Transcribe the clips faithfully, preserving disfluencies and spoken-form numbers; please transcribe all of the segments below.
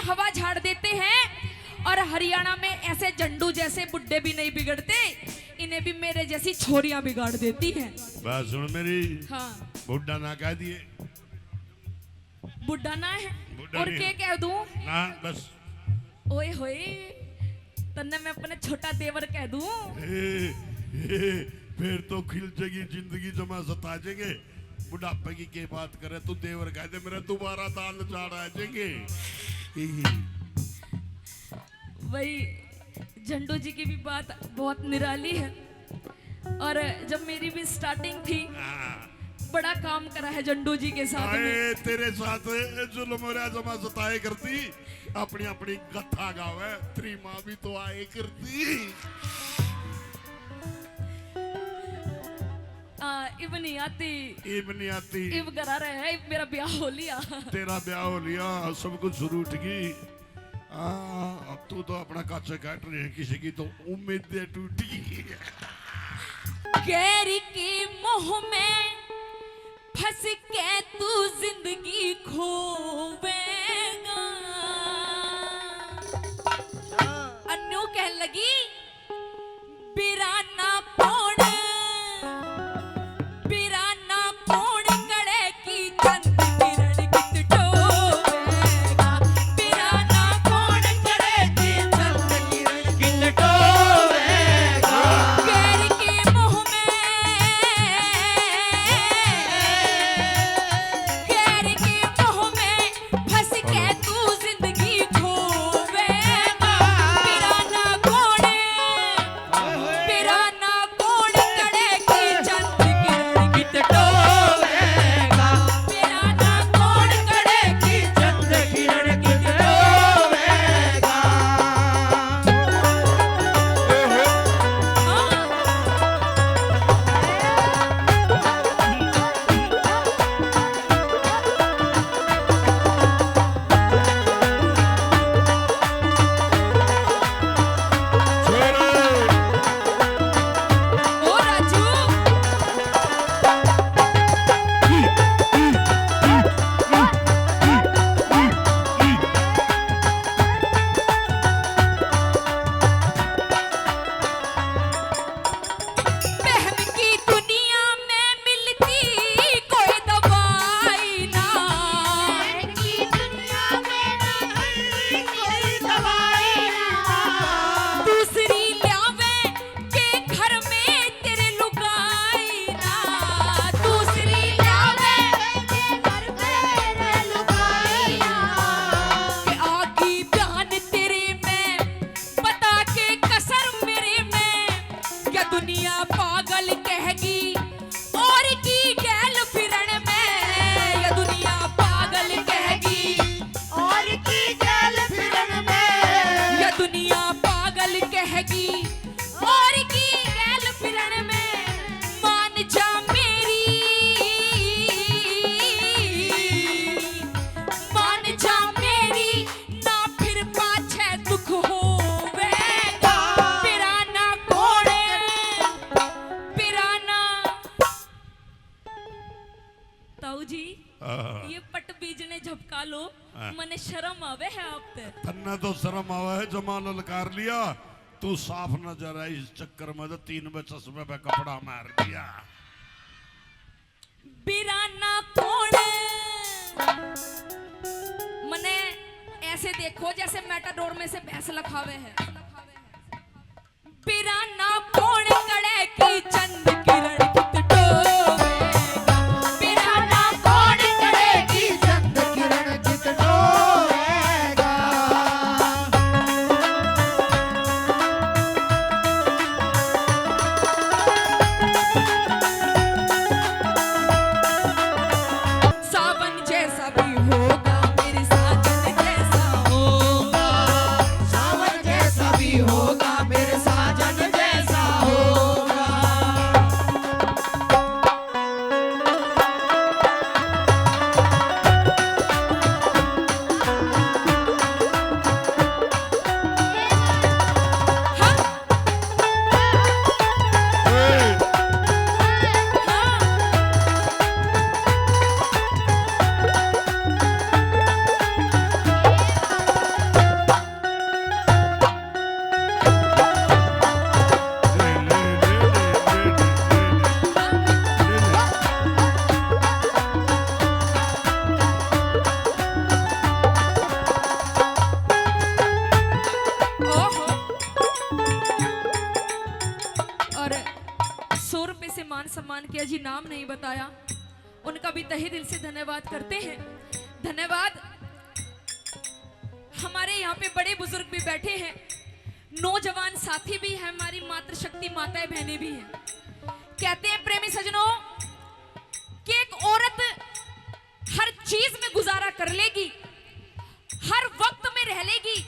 हवा झाड़ देते हैं। और हरियाणा में ऐसे झंडू जैसे बुड्ढे भी नहीं बिगड़ते, इन्हें भी मेरे जैसी छोरियां बिगाड़ देती हैं। बात सुन मेरी। हाँ। बुड्ढा ना कह दिए। बुड्ढा ना है। बुड्ढा और नहीं के है। कह दूं? ना, बस। ओए होए, तन्ने मैं अपना छोटा देवर कह दूं? ए, ए, फिर तो खिल जाएगी जिंदगी, जमा सता जाएंगे। बुढ़ापे की के बात करे तू, देवर कह दे मेरा, दोबारा दांत झाड़ आ जाएंगे। भाई, झंडू जी की भी बात बहुत निराली है। और जब मेरी भी स्टार्टिंग थी, हाँ। बड़ा काम करा है झंडू जी के साथ में। आए तेरे साथ जुल्म हो रहा, जमा सताए करती, अपनी अपनी कथा गावे, तेरी माँ भी तो आए करती। आ, इब नहीं आती। इब नहीं आती। इब घरा रहे है, इब मेरा ब्याह हो लिया। तेरा ब्याह हो लिया, सब कुछ शुरू उठ गई। आ, अब तू तो अपना काचे काट रहे हैं, किसी की तो उम्मीदें टूट गई। गैर के मोह में फंस के तू जिंदगी खोवेगा। अन्नू कहने लगी, बिराना कौन, बिराना कौन कड़े की चंद किरण कित टोवेगा। बिराना कौन कड़े की चंद किरण कित टोवेगा। गैर के मोह में, गैर के मोह में फंस के तू जिंदगी खोवेगा। बिराना कौन, बिराना कौन कड़े की चंद किरण कित टोवेगा। बिराना कौन कड़े की चंद किरण कित टोवेगा। हाँ। ओ राजू। बहम की दुनिया में मिलती कोई दवाई ना। बहम की दुनिया में मिलती कोई दवाई ना। दूसरी ल्यावे के घर में तेरे लुगाई ना। दूसरी ल्यावे के घर में तेरे लुगाई ना। के आगी बयान तेरे में, बता के कसर मेरे में। क्या दुनिया पागल कहेगी और की गैल फिरण में? या दुनिया पागल कहेगी और की गैल फिरण में? या दुनिया पागल कहेगी और की गैल फिरण में? मान जा मेरी, मान जा मेरी, ना फिर पाछे दुख होवेगा। बिराना कौन, बिराना। ताऊ जी, हाँ। ये पट बीजने झपका लो, हाँ। मने शर्म आवे है आप ते। तन्ने तो शर्म आवे है, जमा ललकार लिया। तू साफ नजर आई, इस चक्कर में तो तीन बजे चश्मे पे कपड़ा मार दिया। बिराना कौन? मने ऐसे देखो जैसे मेटाडोर में से भैंस लखावे है। बिराना कौन कड़े की चंद किरण कित टोवेगा। बिराना कौन कड़े की चंद किरण कित टोवेगा। सावन जैसा भी होगा मेरे साजन जैसा होगा। सावन जैसा भी होगा मेरे साजन जैसा होगा। जी नाम नहीं बताया, उनका भी तहे दिल से धन्यवाद करते हैं। धन्यवाद। हमारे यहाँ पे बड़े बुजुर्ग भी बैठे हैं, नौजवान साथी भी हैं, हमारी मातृशक्ति माताएं बहनें भी हैं। कहते हैं प्रेमी सजनों कि एक औरत हर चीज में गुजारा कर लेगी, हर वक्त में रह लेगी।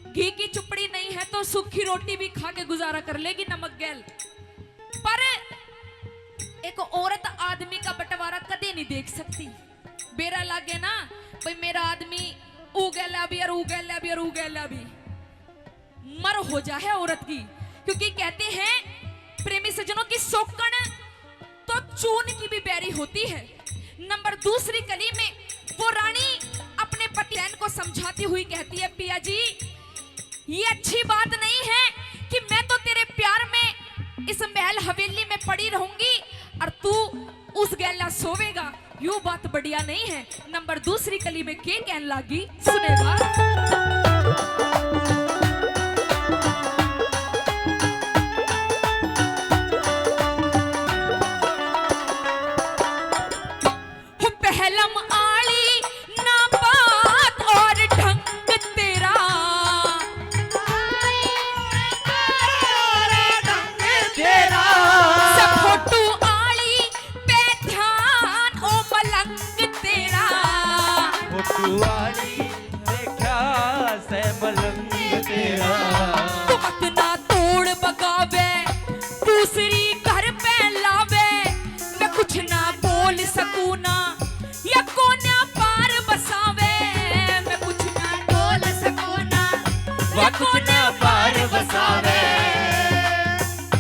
घी की चुपड़ी नहीं है तो सूखी रोटी भी खा के गुजारा कर लेगी, नमक गैल। पर एक औरत आदमी का बंटवारा कदे नहीं देख सकती। बेरा लागे ना भाई, मेरा आदमी ऊ गैला भी और ऊ गैला भी और ऊ गैला भी, मर हो जा है औरत की। क्योंकि कहते हैं प्रेमी सज्जनों की सौकण तो चून की भी बैरी होती है। नंबर दूसरी कली में वो रानी अपने पति चैन को समझाती हुई कहती है, पिया जी, ये अच्छी बात नहीं है कि मैं तो तेरे प्यार में इस महल हवेली में पड़ी रहूंगी और तू उस गैला सोवेगा, यो बात बढ़िया नहीं है। नंबर दूसरी कली में के कहन लागी, सुनेगा। हो पहलम आली ना बात और ढंग तेरा, तेरा। सब फोटू आली पे ध्यान ओ मलंग तेरा। फोटू आली देखा से मलंग तेरा। तू मत ना तोड़ बगावे, दूसरी घर पे लावे। मैं कुछ ना बोल सकूं ना, या कोन्या पार बसावे। मैं कुछ ना बोल सकूं ना, या कुछ ना कोन्या पार बसावे।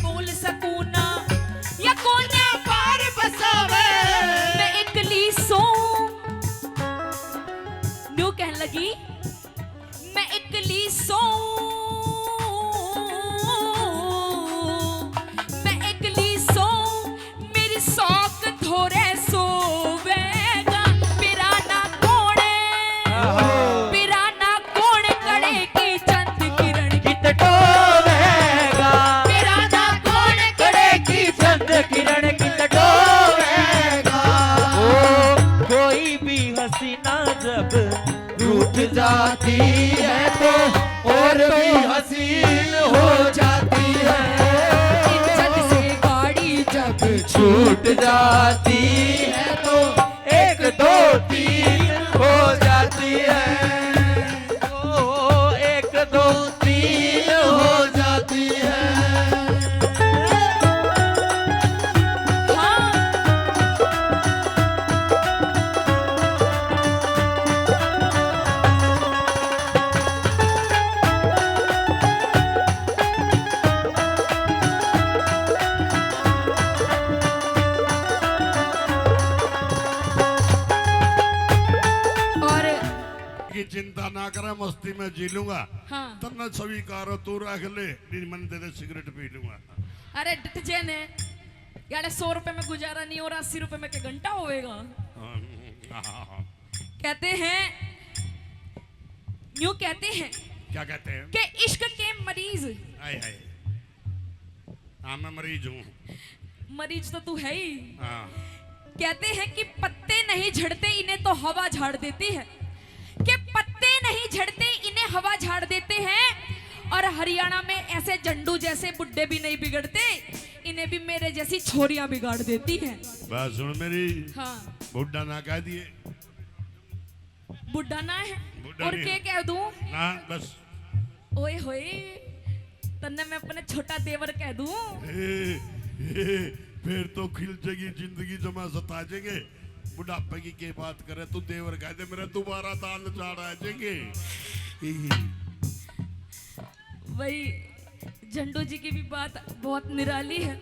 बोल सकूं ना, या कोन्या पार बसावे। मैं एकली सो, न्यू कहन लगी, मैं एकली सो, मैं एकली सो, मेरी सौक थोरे सोवेगा। पिराना कोण, आहो। पिराना कोण कड़े की चंद किरण की तटोवेगा। पिराना कोण कड़े की चंद किरण की तटोवेगा। ओ, कोई भी हसीना जब रूठ जाती है तो और भी हसीन हो जाती है। इज्जत से गाड़ी जब छूट जाती है तो एक दो तीन हो जाती है। ओ, एक दो तीन हो जाती है। हाँ। और की चिंता ना करे, मस्ती में जी लूंगा। हाँ। तन्ने स्वीकार हो, तू रख ले, नहीं मन दे दे, सिगरेट पी लूंगा। अरे डट जे ने, यार सौ रुपए में गुजारा नहीं हो रहा, अस्सी रुपए में के घंटा होएगा? हाँ, हाँ, हाँ, हाँ। कहते हैं, यूं कहते हैं क्या कहते हैं? कि इश्क के मरीज। हाय, हाय। हाँ, मैं मरीज हूँ। मरीज तो तू है ही। हाँ। कहते हैं कि पत्ते नहीं झड़ते, इन्हें तो हवा झाड़ देती है। कि पत्ते नहीं झड़ते, इन्हें हवा झाड़ देते हैं। और हरियाणा में ऐसे झंडू जैसे बुड्ढे भी नहीं बिगड़ते, इन्हें भी मेरे जैसी छोरियां बिगाड़ देती हैं। बात सुन मेरी। हाँ। बुड्ढा ना कह दिए। बुड्ढा ना है। बुड्ढा और नहीं के है। कह दूं? ना, बस। ओए होए, तन्ने मैं अपना छोटा देवर कह दूं? ए, ए, फिर तो खिल जाएगी जिंदगी, जमा सता जाएंगे। बुढ़ापे की के बात करे, तू देवर कह दे, मेरा दोबारा दांत चाड़ आ जाएंगे। भाई, झंडू जी की भी बात बहुत निराली है।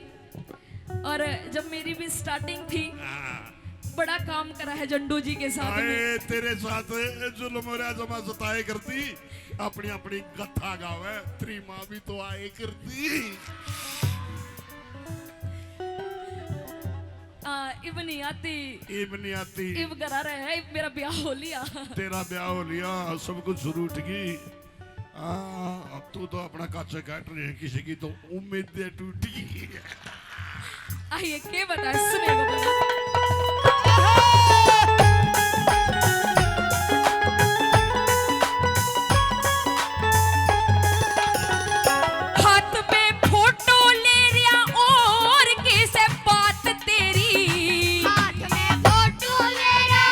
और जब मेरी भी starting थी, हाँ। बड़ा काम करा है झंडू जी के साथ भी। आए, तेरे साथ जुल्म हो रहा, जमा सताए करती, अपनी, अपनी गत्था गावे, तेरी माँ भी तो आए करती। आ, इब नहीं आती। इब नहीं आती। इब घरा रहे है, इब मेरा ब्याह हो लिया। तेरा ब्याह हो लिया, सब कुछ शुरू उठ गई। आ, अब तू तो अपना काचे काट रहे हैं, किसी की तो उम्मीदें टूट गई। आइए, के बताए, सुनिएगा भला। हाथ में फोटो ले रिया और किसे बात तेरी। हाथ में फोटो ले रिया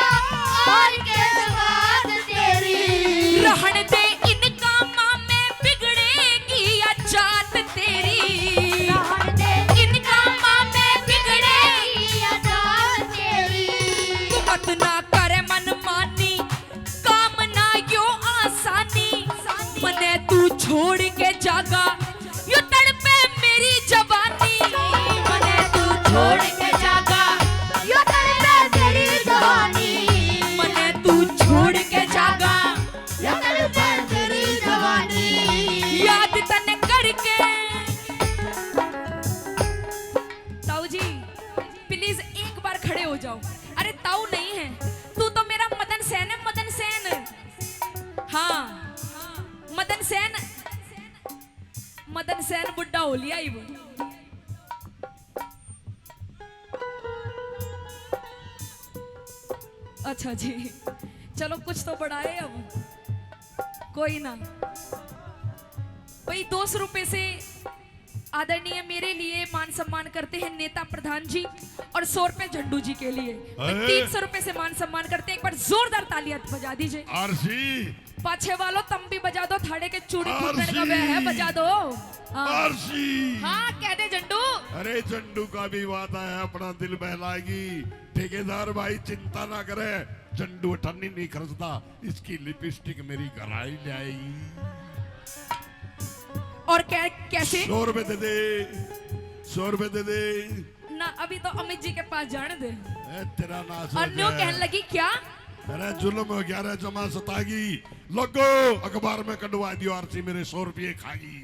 और किसे बात तेरी। रहन दे इन कामां में बिगड़ेगी या जात तेरी। रहन दे इन कामां में बिगड़ेगी या जात तेरी। तू मत ना करे मनमानी, काम ना यो आसानी। मने तू छोड़ के जागा, यो तड़पे मेरी जवानी। मने तू छोड़ के जागा, यो तड़पे मेरी जवानी। मने तू छोड़ के जागा, यो तड़पे मेरी जवानी। याद तने करके। ताऊ जी, please एक बार खड़े हो जाओ। अरे ताऊ नहीं है, तू तो मेरा मदन सेन है, मदन सेन। हाँ, मदन सेन, मदन सेन बुढ़ा हो लिया ही वो। अच्छा जी, चलो कुछ तो बढ़ाए अब, कोई ना भाई। दो सौ रुपए से आदरणीय मेरे लिए मान सम्मान करते हैं नेता प्रधान जी और सौ रुपए झंडू जी के लिए। भाई, अरे। तीन सौ रुपए से मान सम्मान करते हैं। एक बार जोरदार तालियां बजा दीजिए। आरसी। पाछे वालों, तम भी बजा दो, थाड़े के चूड़ी फूटने का आरसी। वे है, बजा दो। हाँ। आरसी। हाँ, कह दे झंडू। अरे, झंडू का भी वादा है, अपना दिल बहलाएगी। ठेकेदार भाई, चिंता ना करे, झंडू अठन्नी नहीं खर्चता, इसकी लिपस्टिक मेरी घर आई ले आई। और कै-, कैसे? सौ रुपए दे दे, सौ रुपए दे दे। ना, अभी तो अमित जी के पास जाने दे। ए, तेरा नाश हो और न्यू जाए। कहने लगी, क्या? अरे, जुल्म हो गया रे, जमा सतागी। लगो, अखबार में कढवा दियो आरसी, मेरे सौ रुपये खागी।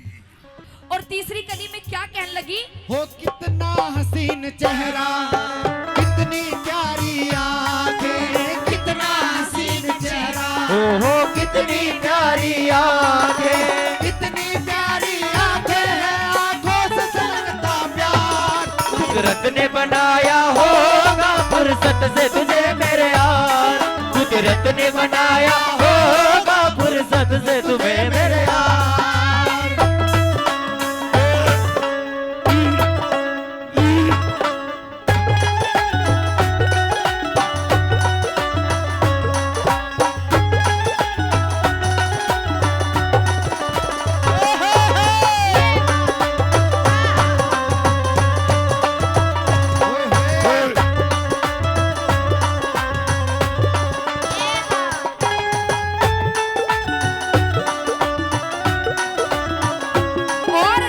और तीसरी कली में क्या कहने लगी? हो कितना हसीन चेहरा, कितनी प्यारी आंखें, कितना हसीन चेहरा। ओ हो, कितनी प्यारी आंखें, कितनी प्यारी आंखें हैं, आंखों से छलकता प्यार। कुदरत ने बनाया होगा फुर्सत से तुझे मेरे यार, कुदरत ने बनाया होगा फुर्सत से तुम्हें मेरे यार। और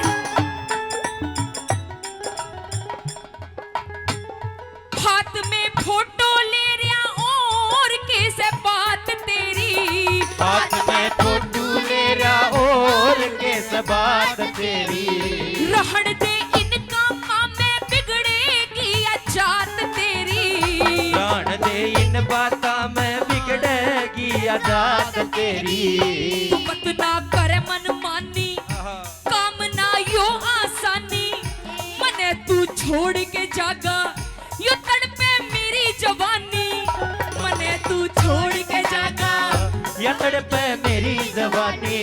हाथ में फोटो ले रिया और किसे बात तेरी। हाथ में फोटो ले रिया और किसे बात तेरी। रहन दे इन कामां में बिगड़ेगी या जात तेरी। रहन दे इन बातां में बिगड़ेगी या जात तेरी। तू मत ना कर मनमानी, आहा। काम ना यो आसानी, मने तू छोड़ के जागा, यो तड़पे मेरी जवानी। मने तू छोड़ के जागा, या तड़पे मेरी जवानी।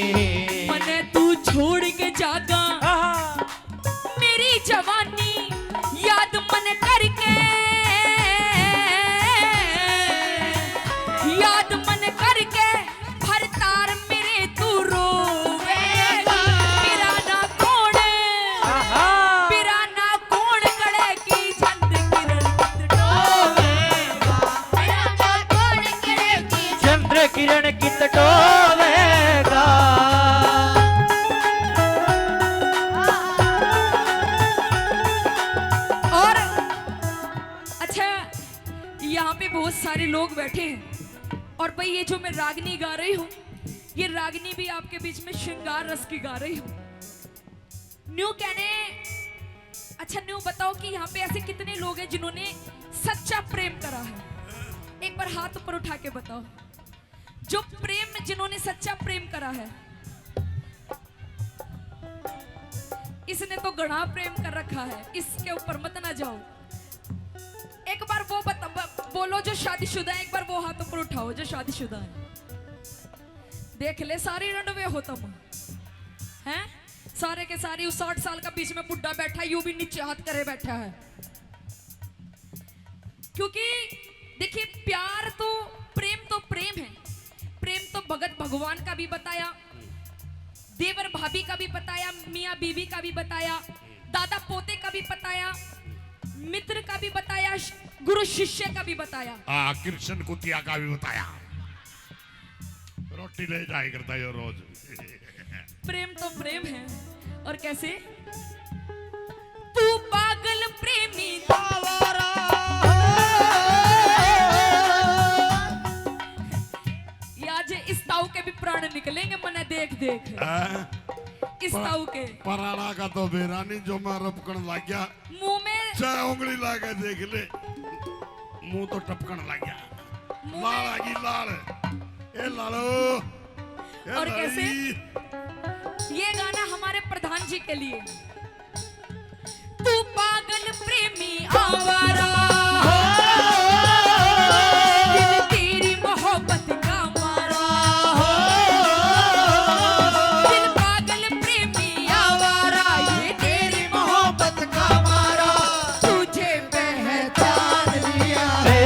मने तू छोड़ के जागा, आहा। मेरी जवानी याद मन करके, याद मन करके भरतार मेरे तू रोवेगा। मेरा ना कौन, आहा। मेरा ना कौन कड़े की चंद किरण कित टोवेगा। मेरा ना कौन कड़े की चंद्र किरण कित टोवेगा। और अच्छा, यहाँ पे बहुत सारे लोग बैठे हैं और भाई, ये जो मैं रागनी गा रही हूँ, ये रागनी भी आपके बीच में श्रृंगार रस की गा रही हूँ। न्यू कहने, अच्छा, न्यू बताओ कि यहाँ पे ऐसे कितने लोग हैं जिन्होंने सच्चा प्रेम करा है? एक बार हाथ ऊपर उठा के बताओ, जो प्रेम, जिन्होंने सच्चा प्रेम करा है। इसने तो घना प्रेम कर रखा है, इसके ऊपर मत ना जाओ। एक बार वो बता, ब-, बोलो जो शादीशुदा है, एक बार वो हाथ ऊपर उठाओ जो शादीशुदा है। देख ले, सारी रंडवे हो तुम, हैं? सारे के सारे उस साठ साल का बीच में बुढ़ा बैठा, यू भी नीचे हाथ करे बैठा है। क्योंकि देखिए, प्यार तो, प्रेम तो प्रेम है। प्रेम तो भगत भगवान का भी बताया, देवर भाभी का भी बताया, मियाँ बीवी का भी बताया, दादा पोते का भी बताया, मित्र का भी बताया, श-, गुरु शिष्य का भी बताया। हाँ, कृष्ण कुतिया का भी बताया। रोटी ले जाया करता यो रोज। प्रेम तो प्रेम है। और कैसे? तू पागल प्रेमी आवारा। ये आज इस ताऊ के भी प्राण निकलेंगे मने देख देख। हाँ? इस पर-, ताऊ के। पराला का तो बेरा नहीं, जो मैं रपकण लग गया। मुंह में चाहे उंगली ला के देख ले, मुंह तो टपकण लग गया। मुंह लाल में आ गई, लाल। ए लालो, ए और लाली। कैसे? ये गाना हमारे प्रधान जी के लिए। तू पागल प्रेमी आवारा, दिल तेरी मोहब्बत का मारा। दिल पागल प्रेमी आवारा, ये तेरी मोहब्बत का मारा। तुझे पहचान लिया है,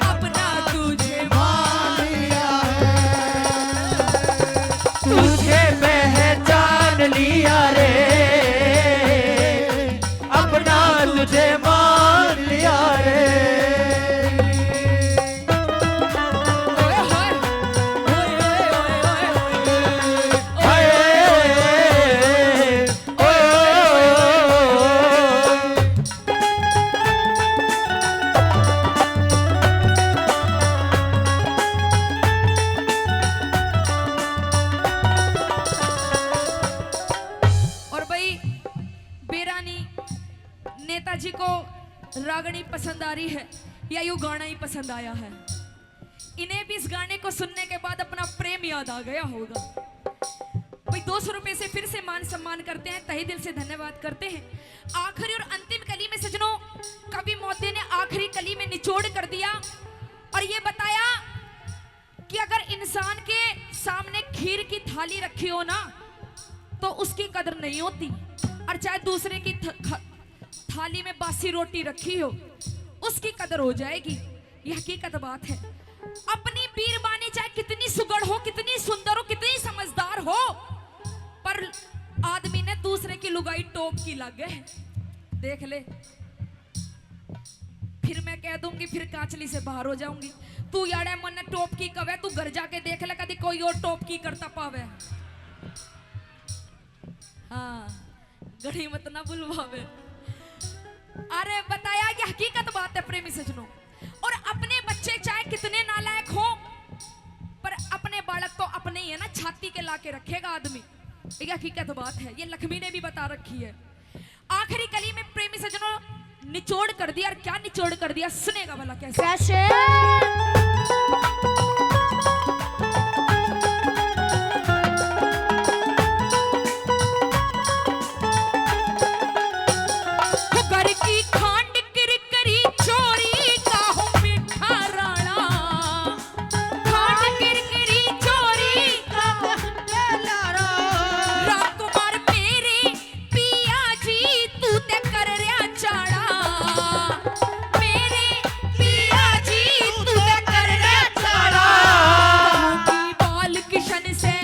अपना तुझे मान लिया है। तुझे पहचान लिया रे, अपना तुझे मान लिया रे। हाय, हाय, हाय, हाय, हाय, हाय, हाय। और भाई, बेरानी नेताजी को रागनी पसंद आ रही है या यू गाना ही पसंद आया है? इन्हें भी इस गाने को सुनने के बाद अपना प्रेम याद आ गया होगा। भाई, दो सौ रुपए से फिर से मान सम्मान करते हैं, तहे दिल से धन्यवाद करते हैं। आखिरी और अंतिम कली में सजनों, कवि महोदय ने आखिरी कली में निचोड़ कर दिया और ये बताया कि अगर इंसान के सामने खीर की थाली रखी हो ना, तो उसकी कदर नहीं होती, और चाहे दूसरे की थ-, ख-, थाली में बासी रोटी रखी हो, उसकी कदर हो जाएगी। ये हकीकत बात है। अपनी बीरबानी चाहे कितनी सुगढ़ हो, कितनी सुंदर हो, कितनी समझदार हो, पर आदमी ने दूसरे की लुगाई टॉप की लागे है। देख ले, फिर मैं कह दूंगी, फिर कांचली से बाहर हो जाऊंगी। तू याड़े मन्ने टॉप की कवे, तू घर जाके देख ले, कदी कोई और टॉप की करता पावे। हाँ, घड़ी मत ना बुलवावे। अरे बताया, ये हकीकत बात है प्रेमी सजनों। और अपने बच्चे चाहे कितने नालायक हो, पर अपने बालक तो अपने ही है ना, छाती के ला के रखेगा आदमी। ये हकीकत बात है, ये लक्ष्मी ने भी बता रखी है। आखिरी कली में प्रेमी सजनों निचोड़ कर दिया, और क्या निचोड़ कर दिया, सुनेगा भला कैसे? कैसे? वो घर की खांड किरकिरी चोरी का हूँ मीठा राणा। खांड किरकिरी चोरी का हूँ मीठा राणा। राजकुमार मेरे पिया जी, तू ते कर रहा चाला। मेरे पिया जी, तू ते कर रहा चाला। कहूंगी बाल किशन से,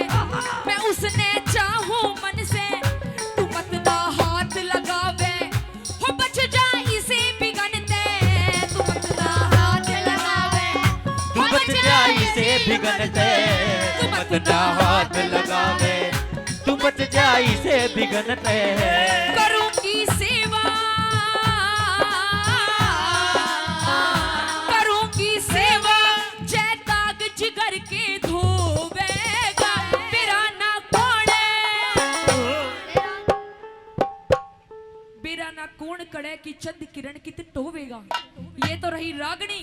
मैं उसने चाहूं मन से। तू मत ना हाथ लगावे, हो बच जा इसे बिगन ते। तू मत ना हाथ लगावे, तू बच जा इसे बिगन ते। तू मत ना हाथ लगावे, तू बच जा इसे बिगन ते। करूंगी सेवा, करूंगी सेवा, जै दाग जिगर के धोवेगा, बेरा ना कौन। बेरा ना कौन कड़े की चंद किरण कित टोवेगा। ये तो रही रागनी।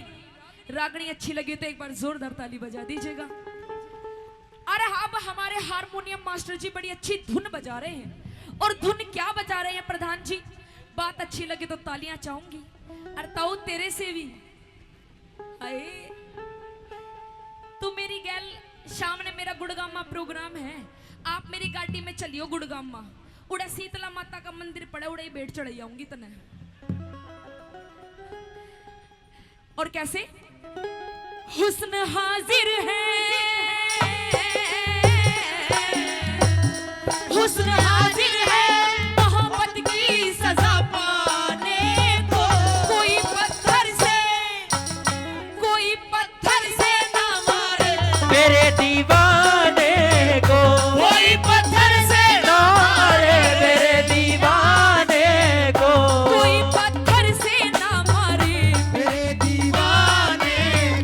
रागनी अच्छी लगी तो एक बार जोरदार ताली बजा दीजिएगा। अरे अब हमारे हारमोनियम मास्टर जी बड़ी अच्छी धुन बजा रहे हैं। और धुन क्या बजा रहे हैं प्रधान जी? बात अच्छी लगे तो तालियां चाहूंगी। और ताऊ तेरे से भी। हाय, तू मेरी गैल, शाम ने मेरा गुड़गामा प्रोग्राम है, आप मेरी गाड़ी में चलियो गुड़गामा, उड़ा शीतला माता का मंदिर पड़ा, उड़ा ही बैठ चढ़ जाऊंगी तने। और कैसे? हुस्न हाजिर है, हुस्न हाजिर है मोहब्बत की सजा पाने को। कोई पत्थर से, कोई पत्थर से ना मारे मेरे दीवाने को। कोई पत्थर से ना मारे मेरे दीवाने को। कोई पत्थर से ना मारे मेरे दीवाने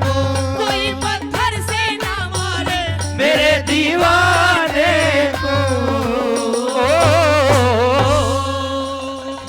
को। कोई पत्थर से ना मारे मेरे दीवाने